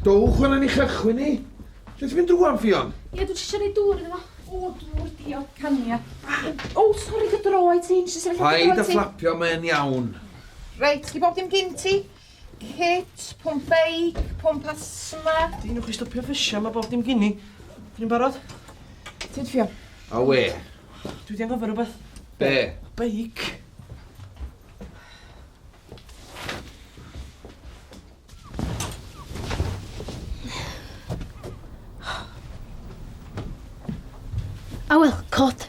Dowch hwnna'n ei chychwyn ni. Lle ti'n mynd rwan, Ffion? Ie, dwi jyst eisiau rhoi dŵr iddo fo. O, dŵr, diolch, cania. O, sori, dy droed ti. Nes i sefyll ar dy Paid droed â ti. fflapio, mae'n iawn. Reit, di bob dim gin ti? Kit, pwmp beic, pwmp asthma. Di, newch chi stopio ffysio, mae bob dim gin i. Dyn ni'n barod? Ti'n Ffion? A we. Dwi di anghofio rhywbeth. Be? Beic. Awel, cod.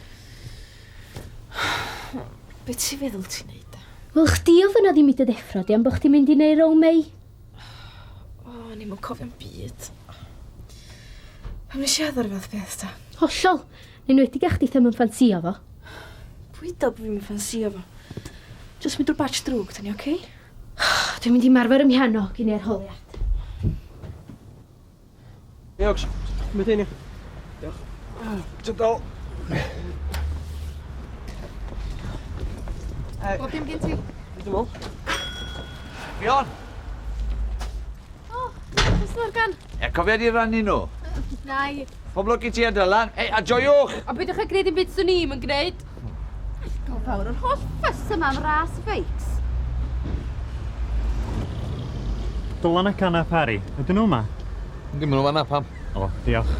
Be ti'n feddwl ti'n neud? Wel, chdi oedd yna ddim i dy ddeffro di am bod chdi'n mynd i neud rownd Mei. O, o'n i'm yn cofio'm byd. Pam nes i addo'r fath beth ta? Hollol. Yn enwedig a chdi ddim yn ffansïo fo. Pwy do bo fi'm yn ffansïo fo? Jyst mynd drwy batch drwg, ta ni, oce? Dwi'n mynd i marfer ym mhiano gyn i arholiad. Iawn, cymryd hyn, ia. Diolch. Ti'n dal? Bob dim gin ti? Dwi'n meddwl. Ffion! O, Miss Morgan. E, cofia di rannu nhw. Na i. Pob lwc i ti a Dylan. Ei, a joiwch! A peidiwch â gwneud dim byd swn i'm yn gwneud. Go fawr yr holl ffys yma am ras feics. Dylan ac Anna Parry, ydyn nhw yma? Yndi, maen nhw fan'na, pam? O, diolch.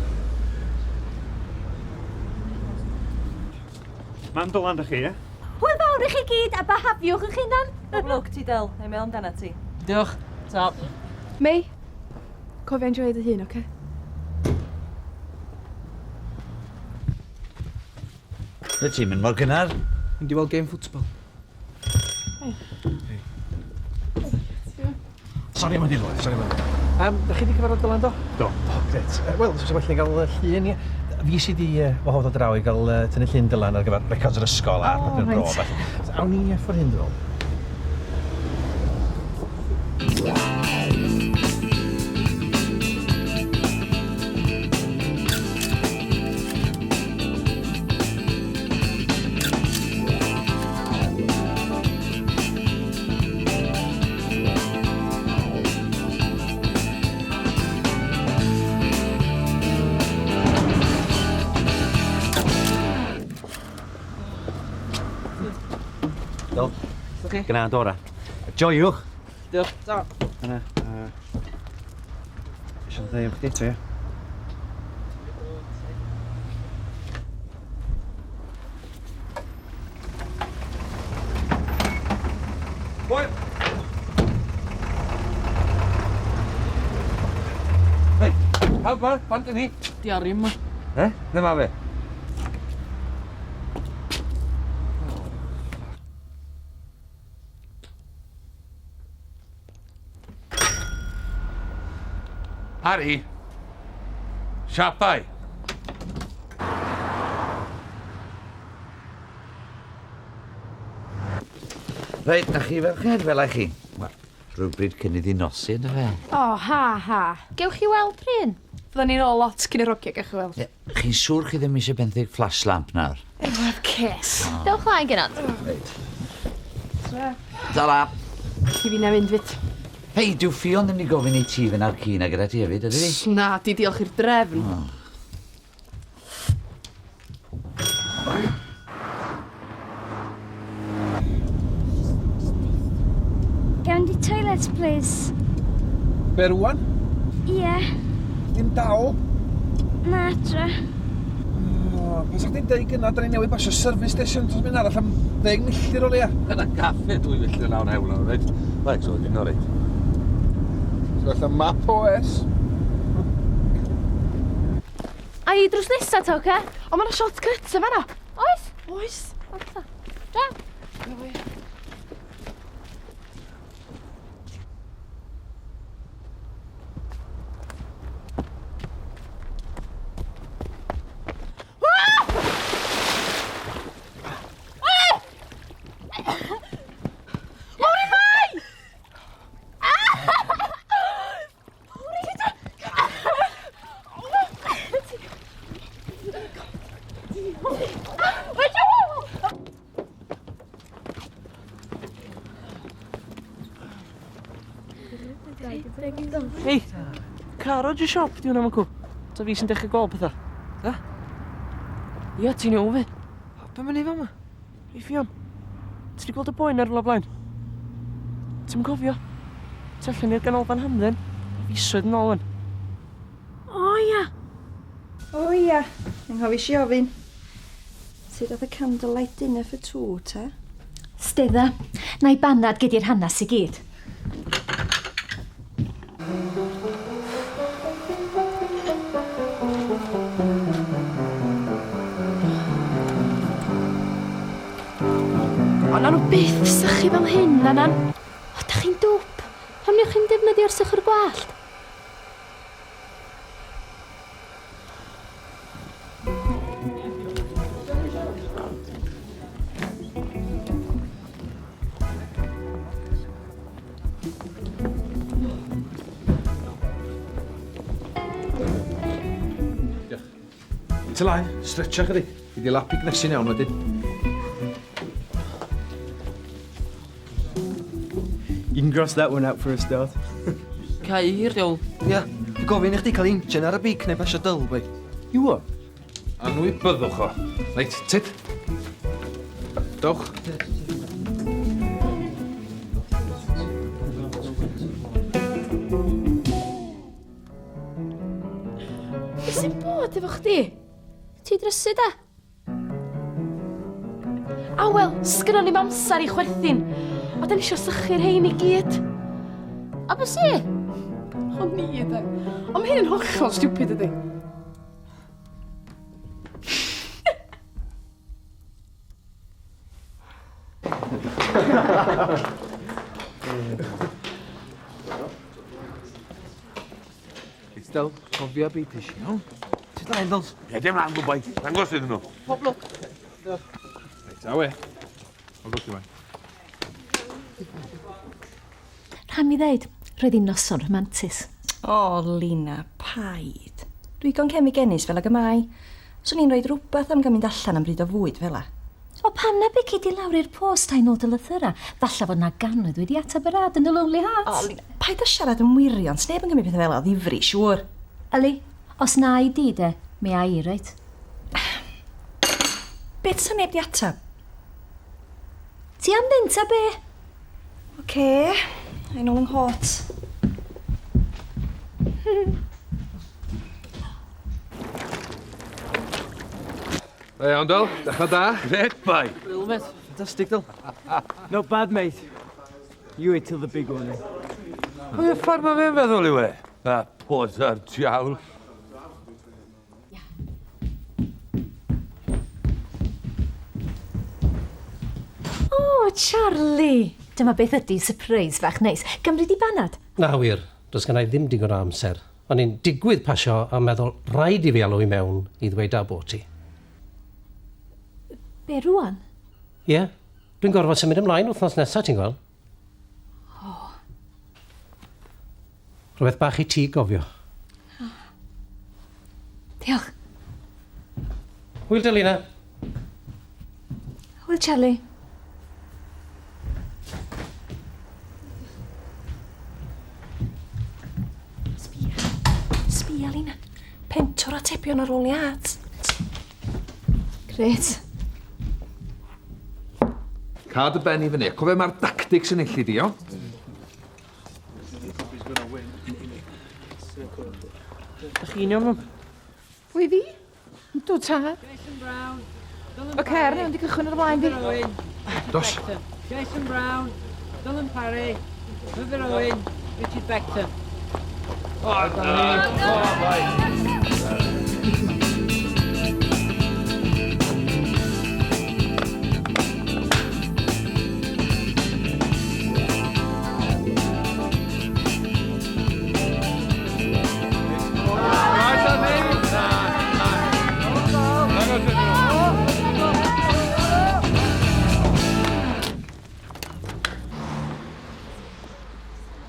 Mam Dylan dych chi, ie? Hwyl fawr i chi gyd a behafiwch eich hunan. Pob lwc ti Dyl, na i meddwl amdanat ti. Diolch. Ta. Mei, cofia enjoio dy hun, oce? Lle ti'n mynd mor gynnar? Mynd i weld game football. Sori am y diwedd, sori am y diwedd. Um, da chi wedi cyfarfod Dylan do? Do. O, gret. Uh, Wel, sy'n well ni gael llun, ie. Fi sydd wedi uh, wahodd o draw i gael uh, tynnu llun Dylan ar gyfer records yr ysgol a'r oh, papur bro. Right. Awn ni ffordd hyn, dwi'n meddwl. Del. Oce. Gna Dora. Joiwch! Diolch. Ta. Yna. Uh, Eisiau dweud am chdi eto, ie? Boi! Hei, pawb ma, bant ni. Di ar yma. Eh? Lle ma fe? Harry! Siapau! Reit, na chi ferched, fel chi. Wel, rhywbryd cyn iddi nosi, ynddo fe? O, ha, ha. Gewch chi weld pryn? Fydda ni'n ôl lot cyn yr hogia, gewch chi weld. Ie, Chi'n siŵr chi ddim eisiau benthyg flash lamp nawr? Efo'r ces. Dewch mlaen, genod. Reit. Ta-ra! Chi finna fynd fyd. Hei, dyw Ffion ddim wedi gofyn i ti fynd ar ci na gyda ti hefyd, ydy di? Na, di diolch i'r drefn. Gawn di toilet, please? Be rwan? Ie. Dim dal? Na, adra. O, pan sa chdi'n deud gynna, da ni newydd basio service station dros mynd arall am 10 milltir o leia. Yna caffe 2 filltir lawr hewl nawr, reit? Reit, so, dyn reit. So fatha map OS. A i drws nesa ta, oce? O, ma' 'na shortcut yn fan'na. Oes? Oes. Oes ta. Da. Hei, car o siop di hwnna ma'n cw. Ta fi sy'n dechrau gweld pethau. Da? Ia, ti'n iawn fi. Be mae'n ei fel ma? Ei Ffion, ti wedi gweld y boi na rhywle blaen? Ti'n cofio? Ti allan i'r ganolfan hamdden? Fisoedd yn ôl yn. O ia. O ia, anghofio i ofyn. Sut oedd y candlelight dinner for two, ta? Stedda, na i banad gyda'r hanas i gyd. O, na nhw byth sychu fel hyn, nanan. O, da chi'n dwp. Pam newch chi'n defnyddio'r sychwr gwallt? Ti lai, stretcha chydig. Fi di lapu gnesu'n iawn wedyn. You can cross that one out for a start. Cau hir, diawl. Ia, dwi'n gofyn i chdi cael injan ar y beic neu basio dyl, boi. You what? Anwybyddwch o. Reit, tyd. Dowch. Be sy'n bod efo chdi? Ti drysu da? A wel, sgynnon ni'm amser i chwerthin. O, da ni isio sychu'r rhein i gyd. A be sy? O ni ydy. Ond mae hyn yn hollol stupid ydy. Reit, Del, cofia be ti eisiau, iawn? Tyd lan, Dels. Ie, dim lan, gwboi. Dangos iddyn nhw. Pob lwc. Reit, awe. Pob lwc i wan. Rhaid mi ddeud, roedd hi'n noson rhamantus. O, Lina, paid. Dwi gon cemigenus fel ag y mae. Swn i'n rhoi rhywbeth am gael mynd allan am bryd o fwyd fel 'a. O, pam na bici di lawr i'r post a'i nôl dy lythyra? Falla fod na gannoedd wedi ateb yr ad yn y Lonely Hearts. O, Lina, paid â siarad yn wirion. Sneb yn gymryd pethau fel 'a o ddifri, siŵr. Yli, os na i di de, mi a i, reit? Beth sa neb di atab? Ti am fynd ta be? Oce, a i nôl yng nghot. Da iawn, Del. Dechrau da. Gret, bai. Brill, mate. Fantastic, Dyl. Not bad, mate. You wait till the big one, eh? Pwy y ffordd mae fe'n feddwl yw e? A poser diawl. O, Charlie! Dyma beth ydy surprise fach neis. Gymryd di banad? Na wir, does gen i ddim digon o amser. O'n i'n digwydd pasio a meddwl rhaid i fi alw i mewn i ddweud da bo ti. Be rwan? Ie, yeah, dwi'n gorfod symud ymlaen wythnos nesaf, ti'n gweld? O. Rhywbeth bach i ti gofio. Diolch. Hwyl Delina. Hwyl, Charlie. Sbia. Sbia, Lina. Pentwr atebion ar ôl i at. Gret. Cad y ben i fyny. Cofio mae'r tactics yn illi di, iawn? Da chi'n iawn, mam? Pwy fi? Dw ta. Y cer, newn di cychwyn ar y blaen fi. Dos. Jason Brown, Dylan Parry, Myfyr Owen, Richard Beckton. O, na! O, bai.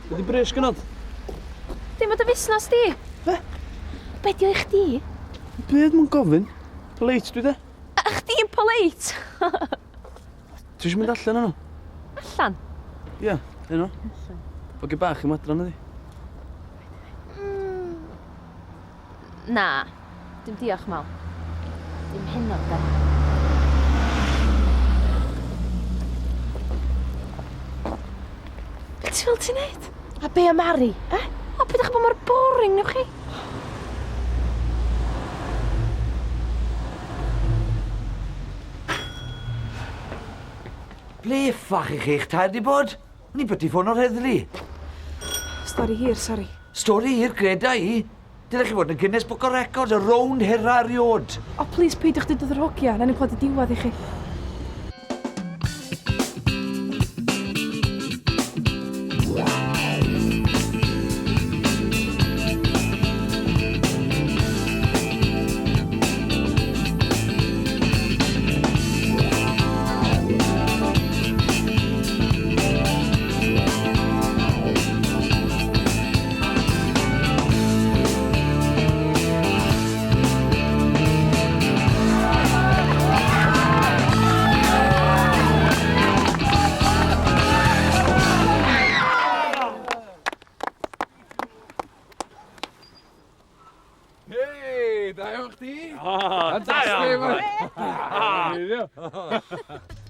Ydy bres gynnod? Dim o dy fusnes di. Be? Be di o i chdi? Byd mwyn gofyn. Polite dwi de. A chdi'n polite? Ti eisiau mynd allan yno? Allan? Ie, yno. Oge bach i madran ydi. Na, dim diolch, Mal. Dim heno, de. Be ti'n fel ti'n neud? A be am Mari, eh? O, pidwch bod mor boring, newch chi? Ble ffach i chi'ch tair di bod? O'n i byti ffôn o'r heddlu. Stori hir, sori. Stori hir, greda i. Dylech chi fod yn Guinness Book of Records, y rownd hira eriod. O, plis, peidiwch dweud wrth yr hogia, na ni'n clywed y diwedd i chi. Hei, da iawn chdi! O, da iawn! Fantastic!